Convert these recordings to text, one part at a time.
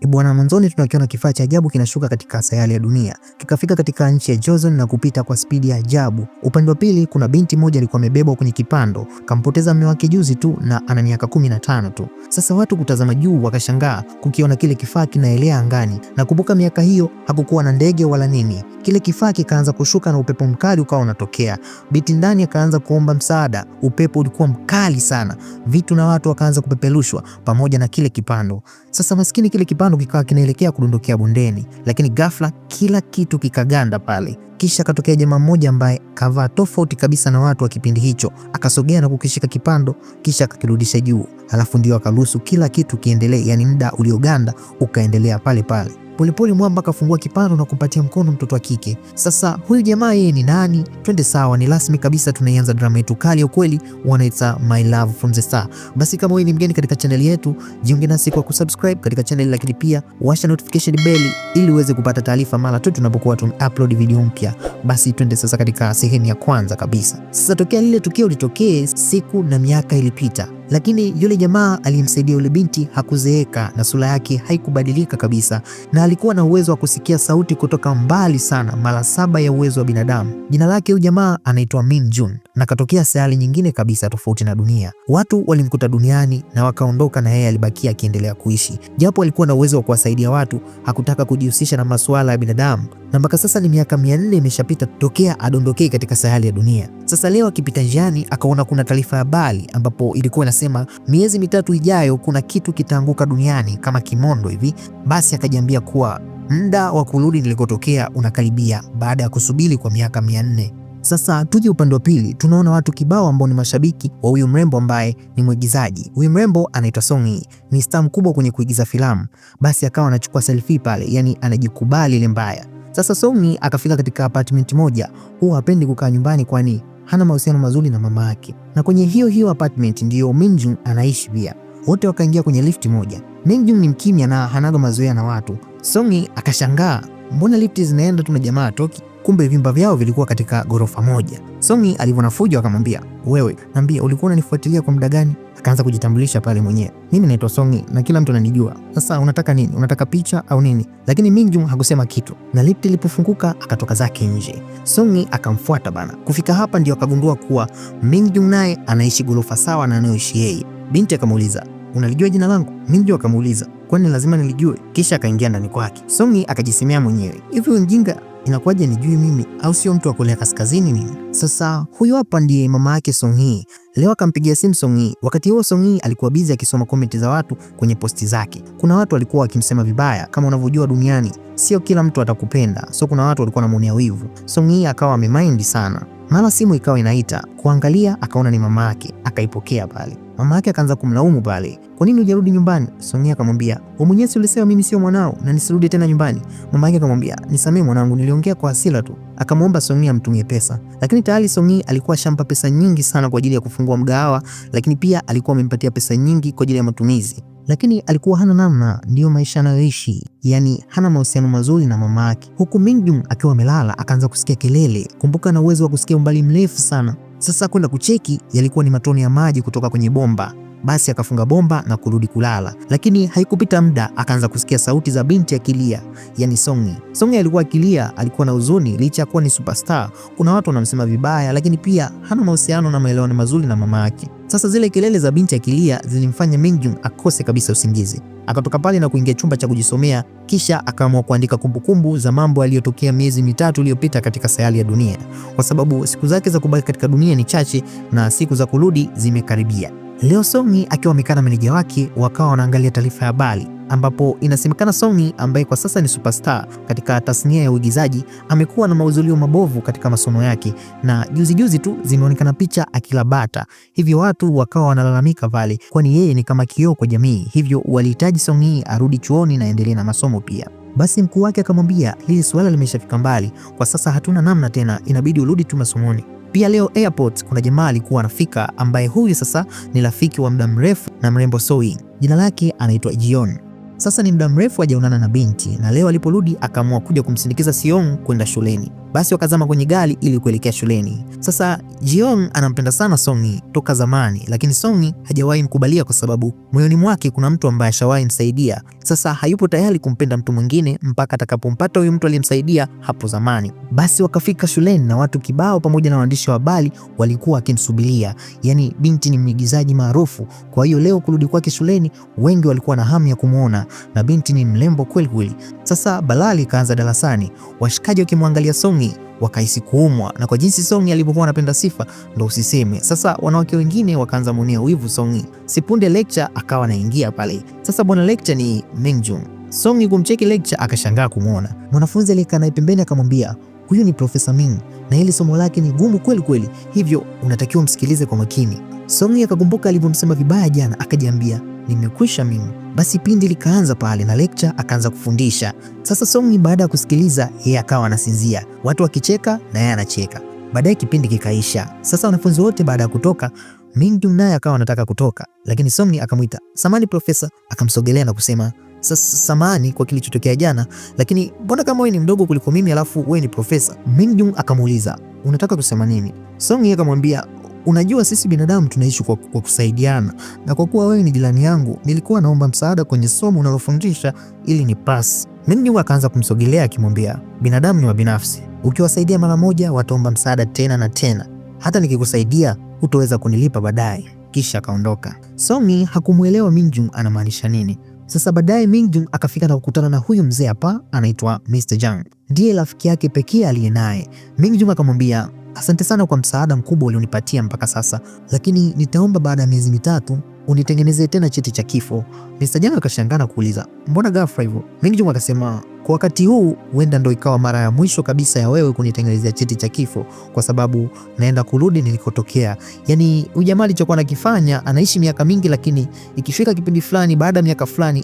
Bwana, mwanzoni tunakiona kifaa cha ajabu kinashuka katika sayari ya dunia, kikafika katika nchi ya Joseon na kupita kwa spidi ya ajabu. Upande wa pili kuna binti moja alikuwa amebebwa kwenye kipando, kampoteza mume wake juzi tu na ana miaka 15 tu. Sasa watu kutazama juu wakashangaa kukiona kile kifaa kinaelea angani, na kumbuka miaka hiyo hakukuwa na ndege wala nini. Kile kifaa kikaanza kushuka na upepo mkali ukawa unatokea. Binti ndani akaanza kuomba msaada. Upepo ulikuwa mkali sana, vitu na watu wakaanza kupeperushwa pamoja na kile kipando. Sasa maskini kile kipando kikawa kinaelekea kudondokea bondeni, lakini ghafla kila kitu kikaganda pale. Kisha akatokea jamaa mmoja ambaye kavaa tofauti kabisa na watu wa kipindi hicho, akasogea na kukishika kipando, kisha akakirudisha juu, halafu ndio akaruhusu kila kitu kiendelee, yani muda ulioganda ukaendelea pale pale. Polepole mwamba akafungua kipando na kumpatia mkono mtoto wa kike. Sasa huyu jamaa yeye ni nani? Twende sawa, ni rasmi kabisa, tunaianza drama yetu kali ya ukweli, wanaita My Love from the Star. Basi kama wewe ni mgeni katika channel yetu, jiunge nasi kwa kusubscribe katika channel, lakini pia washa notification bell ili uweze kupata taarifa mara tu tunapokuwa tumeupload video mpya. Basi twende sasa katika sehemu ya kwanza kabisa. Sasa tokea lile tukio litokee, siku na miaka ilipita, lakini yule jamaa aliyemsaidia yule binti hakuzeeka na sura yake haikubadilika kabisa, na alikuwa na uwezo wa kusikia sauti kutoka mbali sana, mara 7 ya uwezo wa binadamu. Jina lake huyu jamaa anaitwa Min Jun na katokea sayari nyingine kabisa tofauti na dunia. Watu walimkuta duniani na wakaondoka, na yeye alibakia akiendelea kuishi. Japo alikuwa na uwezo wa kuwasaidia watu, hakutaka kujihusisha na masuala ya binadamu, na mpaka sasa ni miaka 400 imeshapita tokea adondokee katika sayari ya dunia. Sasa leo akipita njiani akaona kuna taarifa ya habari ambapo ilikuwa inasema miezi 3 ijayo kuna kitu kitaanguka duniani kama kimondo hivi. Basi akajiambia kuwa muda wa kurudi nilikotokea unakaribia baada ya kusubiri kwa miaka 400. Sasa tuje upande wa pili, tunaona watu kibao ambao ni mashabiki wa huyu mrembo ambaye ni mwigizaji. Huyu mrembo anaitwa Song Hee, ni star mkubwa kwenye kuigiza filamu. Basi akawa anachukua selfie pale, yani anajikubali ile mbaya. Sasa Song Hee akafika katika apartment moja, huwa hapendi kukaa nyumbani kwani hana mahusiano mazuri na mama yake. Na kwenye hiyo hiyo apartment ndiyo Minjun anaishi pia. Wote wakaingia kwenye lift moja. Minjun ni mkimya na hanaga mazoea na watu. Song Hee akashangaa, mbona lifti zinaenda tu na jamaa atoki? Kumbe vyumba vyao vilikuwa katika gorofa moja. Song Hee alivyoona fujo akamwambia, wewe niambie, ulikuwa unanifuatilia kwa muda gani? Akaanza kujitambulisha pale mwenyewe, mimi naitwa Song Hee na kila mtu ananijua. Sasa unataka nini? Unataka picha au nini? Lakini Minjun hakusema kitu, na lifti ilipofunguka akatoka zake nje. Song Hee akamfuata bana. Kufika hapa ndio akagundua kuwa Minjun naye anaishi gorofa sawa na anayoishi yeye. Binti akamuuliza, unalijua jina langu? Minjun akamuuliza, kwani lazima nilijue? Kisha akaingia ndani kwake. Song Hee akajisemea mwenyewe, hivi mjinga inakuwaje nijui mimi au sio mtu wa Korea Kaskazini nini? Sasa huyu hapa ndiye mama yake Song Hee. Leo akampigia simu Song Hee. Wakati huo Song Hee alikuwa busy akisoma comment za watu kwenye posti zake. Kuna watu walikuwa wakimsema vibaya, kama unavyojua duniani sio kila mtu atakupenda, so kuna watu walikuwa wanamuonea wivu. Song Hee akawa amemind sana. Mara simu ikawa inaita, kuangalia akaona ni mama yake, akaipokea pale. Mama yake akaanza kumlaumu pale, kwa nini hujarudi nyumbani? Song Hee akamwambia, wewe mwenyewe ulisema mimi sio mwanao na nisirudi tena nyumbani. Mama yake akamwambia, nisamee mwanangu, niliongea kwa hasira tu. Akamwomba Song Hee amtumie pesa, lakini tayari Song Hee alikuwa shampa pesa nyingi sana kwa ajili ya kufungua mgahawa, lakini pia alikuwa amempatia pesa nyingi kwa ajili ya matumizi, lakini alikuwa hana namna, ndiyo maisha anayoishi, yani hana mahusiano mazuri na mama yake. Huku Minjung akiwa amelala akaanza kusikia kelele. Kumbuka na uwezo wa kusikia umbali mrefu sana. Sasa kwenda kucheki yalikuwa ni matone ya maji kutoka kwenye bomba. Basi akafunga bomba na kurudi kulala, lakini haikupita muda akaanza kusikia sauti za binti akilia, yani Song Hee. Song Hee alikuwa akilia, alikuwa na huzuni licha ya kuwa ni superstar. Kuna watu wanamsema vibaya, lakini pia hana mahusiano na maelewano mazuri na mama yake. Sasa zile kelele za binti akilia zilimfanya Minjung akose kabisa usingizi. Akatoka pale na kuingia chumba cha kujisomea, kisha akaamua kuandika kumbukumbu za mambo yaliyotokea miezi 3 iliyopita katika sayari ya dunia, kwa sababu siku zake za kubaki katika dunia ni chache na siku za kurudi zimekaribia. Leo Song Hee akiwa amekaa na meneja wake wakawa wanaangalia taarifa ya habari ambapo inasemekana Song Hee ambaye kwa sasa ni superstar katika tasnia ya uigizaji amekuwa na mahudhurio mabovu katika masomo yake, na juzi juzi tu zimeonekana picha akila bata, hivyo watu wakawa wanalalamika pale, kwani yeye ni kama kioo kwa jamii, hivyo walihitaji Song Hee arudi chuoni na endelee na masomo pia. Basi mkuu wake akamwambia hili suala limeshafika mbali, kwa sasa hatuna namna tena, inabidi urudi tu masomoni. Pia leo airport kuna jamaa alikuwa anafika ambaye huyu sasa ni rafiki wa muda mrefu na mrembo Soi. Jina lake anaitwa Jion. Sasa ni muda mrefu hajaonana na binti, na leo aliporudi akaamua kuja kumsindikiza Siong kwenda shuleni. Basi wakazama kwenye gari ili kuelekea shuleni. Sasa Jiong anampenda sana Songi toka zamani, lakini Songi hajawahi mkubalia kwa sababu moyoni mwake kuna mtu ambaye ashawahi msaidia. Sasa hayupo tayari kumpenda mtu mwingine mpaka atakapompata huyu mtu aliyemsaidia hapo zamani. Basi wakafika shuleni na watu kibao pamoja na waandishi wa habari walikuwa wakimsubiria. Yaani binti ni mwigizaji maarufu, kwa hiyo leo kurudi kwake shuleni wengi walikuwa na hamu ya kumwona, na binti ni mrembo kweli kweli. Sasa balali ikaanza darasani, washikaji wakimwangalia Songi wakahisi kuumwa, na kwa jinsi Songi alivyokuwa anapenda sifa ndo usiseme. Sasa wanawake wengine wakaanza muonea wivu Songi. Sipunde lecture akawa anaingia pale. Sasa bwana lecture ni Mingjung. Songi kumcheki lecture akashangaa kumwona mwanafunzi aliyekaa naye pembeni, akamwambia huyu ni Profesa Ming na hili somo lake ni gumu kweli kweli, hivyo unatakiwa msikilize kwa makini. Songi akakumbuka alivyomsema vibaya jana, akajiambia nimekwisha mimi. Basi pindi likaanza pale na lecture akaanza kufundisha. Sasa Songi baada ya kusikiliza, yeye akawa anasinzia, watu wakicheka na yeye anacheka. Baadaye kipindi kikaisha. Sasa wanafunzi wote baada ya kutoka, Mingjung naye akawa anataka kutoka, lakini Songi akamwita, samani profesa. Akamsogelea na kusema samani kwa kilichotokea jana, lakini mbona kama wewe ni mdogo kuliko mimi alafu wewe ni profesa? Mingjung akamuuliza unataka kusema nini? Songi akamwambia unajua sisi binadamu tunaishi kwa kusaidiana, na kwa kuwa wewe ni jirani yangu, nilikuwa naomba msaada kwenye somo unalofundisha ili ni pass. Mingjung akaanza kumsogelea akimwambia, binadamu ni wabinafsi, ukiwasaidia mara moja wataomba msaada tena na tena, hata nikikusaidia hutoweza kunilipa baadaye. Kisha akaondoka. Songi hakumwelewa Mingjung anamaanisha nini. Sasa baadaye Mingjung akafika na kukutana na huyu mzee hapa anaitwa Mr. Jang, ndiye rafiki yake pekee aliye naye. Mingjung akamwambia asante sana kwa msaada mkubwa ulionipatia mpaka sasa, lakini nitaomba baada ya miezi 3 unitengenezee tena cheti cha kifo. Mr. Jang akashangaa na kuuliza mbona ghafla hivyo? Mingjung akasema kwa wakati huu huenda ndo ikawa mara ya mwisho kabisa ya wewe kunitengenezea cheti cha kifo, kwa sababu naenda kurudi nilikotokea. Yani huyu jamaa alichokuwa anakifanya, anaishi miaka mingi, lakini ikifika kipindi fulani, baada ya miaka fulani,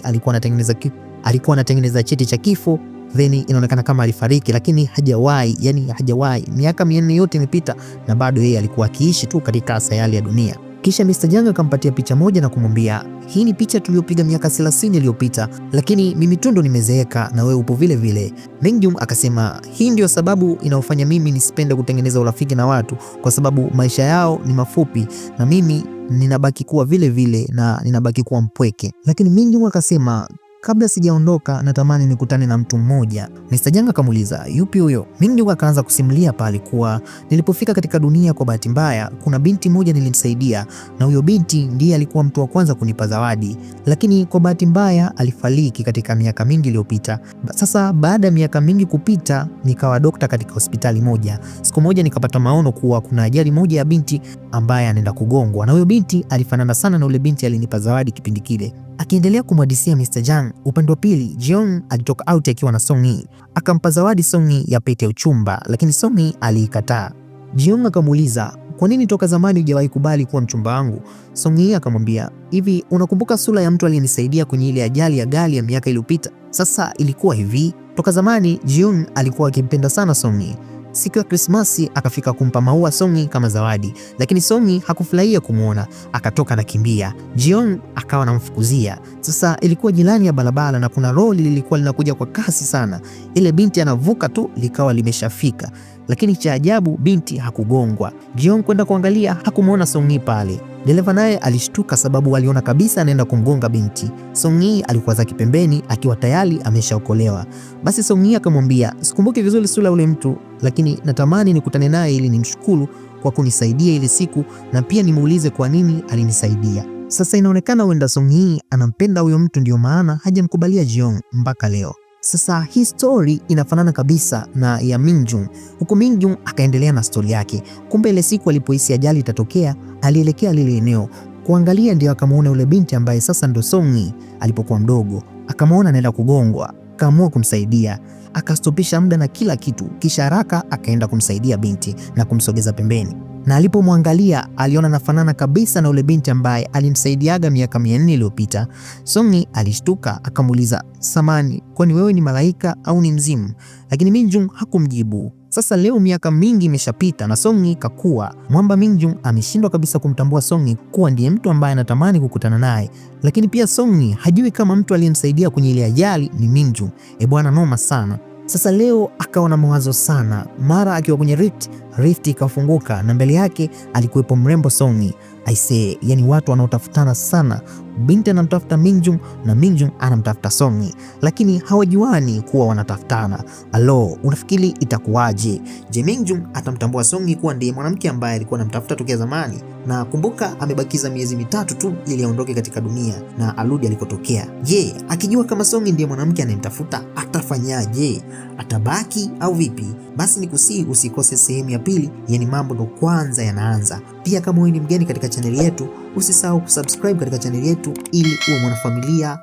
alikuwa anatengeneza cheti cha kifo, then inaonekana kama alifariki, lakini hajawahi, yani hajawahi. Miaka 400 yote imepita na bado yeye alikuwa akiishi tu katika sayari ya dunia. Kisha Mr. Jang akampatia picha moja na kumwambia hii ni picha tuliyopiga miaka 30 iliyopita, lakini mimi tu ndo nimezeeka na wewe upo vile vile. Mingjung akasema hii ndio sababu inayofanya mimi nisipende kutengeneza urafiki na watu, kwa sababu maisha yao ni mafupi na mimi ninabaki kuwa vile vile na ninabaki kuwa mpweke. Lakini Mingjung akasema kabla sijaondoka natamani nikutane na mtu mmoja. Mr. Jang akamuuliza yupi huyo? Mingjung akaanza kusimulia pale kuwa nilipofika katika dunia kwa bahati mbaya kuna binti moja nilimsaidia, na huyo binti ndiye alikuwa mtu wa kwanza kunipa zawadi, lakini kwa bahati mbaya alifariki katika miaka mingi iliyopita. Sasa baada ya miaka mingi kupita, nikawa dokta katika hospitali moja. Siku moja nikapata maono kuwa kuna ajali moja ya binti ambaye anaenda kugongwa, na huyo binti alifanana sana na ule binti alinipa zawadi kipindi kile. Akiendelea kumhadisia Mr. Jang, upande wa pili Jeong alitoka out akiwa na Songi, akampa zawadi Songi ya pete ya uchumba, lakini Songi aliikataa. Jeong akamuuliza kwa nini toka zamani hujawahi kubali kuwa mchumba wangu? Songi akamwambia hivi, unakumbuka sura ya mtu aliyenisaidia kwenye ile ajali ya gari ya miaka iliyopita? Sasa ilikuwa hivi, toka zamani Jeong alikuwa akimpenda sana Songi. Siku ya Krismasi akafika kumpa maua Songi kama zawadi, lakini Songi hakufurahia kumwona, akatoka nakimbia. Jion akawa anamfukuzia. Sasa ilikuwa jirani ya barabara na kuna lori lilikuwa linakuja kwa kasi sana. Ile binti anavuka tu likawa limeshafika, lakini cha ajabu binti hakugongwa. Jion kwenda kuangalia hakumwona Songi pale. Dereva naye alishtuka sababu aliona kabisa anaenda kumgonga binti. Songi alikuwa zake pembeni akiwa tayari ameshaokolewa. Basi Songi akamwambia, sikumbuki vizuri sura ule mtu, lakini natamani nikutane naye ili nimshukuru kwa kunisaidia ile siku na pia nimuulize kwa nini alinisaidia. Sasa inaonekana huenda Songi anampenda huyo mtu, ndio maana hajamkubalia Jiong mpaka leo. Sasa hii story inafanana kabisa na ya Mingjung, huku Mingjung akaendelea na story yake. Kumbe ile siku alipohisi ajali itatokea, alielekea lile eneo kuangalia, ndio akamuona yule binti ambaye sasa ndo Songi alipokuwa mdogo. Akamuona anaenda kugongwa, akaamua kumsaidia, akastopisha muda na kila kitu, kisha haraka akaenda kumsaidia binti na kumsogeza pembeni, na alipomwangalia aliona anafanana kabisa na yule binti ambaye alimsaidiaga miaka 400 iliyopita. Songi alishtuka akamuuliza, samani, kwani wewe ni malaika au ni mzimu? Lakini Minjung hakumjibu. Sasa Sasa leo miaka mingi imeshapita na Songyi kakua. Mwamba Mingjung ameshindwa kabisa kumtambua Songyi kuwa ndiye mtu ambaye anatamani kukutana naye, lakini pia Songyi hajui kama mtu aliyemsaidia kwenye ile ajali ni Mingjung. E bwana, noma sana. Sasa leo akawa na mawazo sana. Mara akiwa kwenye rift, rift ikafunguka na mbele yake alikuwepo mrembo Songyi. Aisee, yani watu wanaotafutana sana. Binti anamtafuta Mingjung na Mingjung anamtafuta Songyi, lakini hawajuani kuwa wanatafutana. Alo, unafikiri itakuwaje? Je, Mingjung atamtambua Songyi kuwa ndiye mwanamke ambaye alikuwa anamtafuta tokea zamani? Na kumbuka amebakiza miezi 3 tu ili aondoke katika dunia na arudi alikotokea. Je, akijua kama Songyi ndiye mwanamke anayemtafuta atafanyaje? Atabaki au vipi? Basi nikusihi usikose sehemu ya pili, yani mambo ndo kwanza yanaanza. Pia kama wewe ni mgeni katika chaneli yetu, usisahau kusubscribe katika chaneli yetu ili uwe mwanafamilia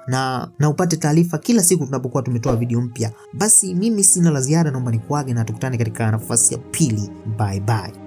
na upate taarifa kila siku tunapokuwa tumetoa video mpya. Basi mimi sina la ziada, naomba nikuage na tukutane katika nafasi ya pili. Bye bye.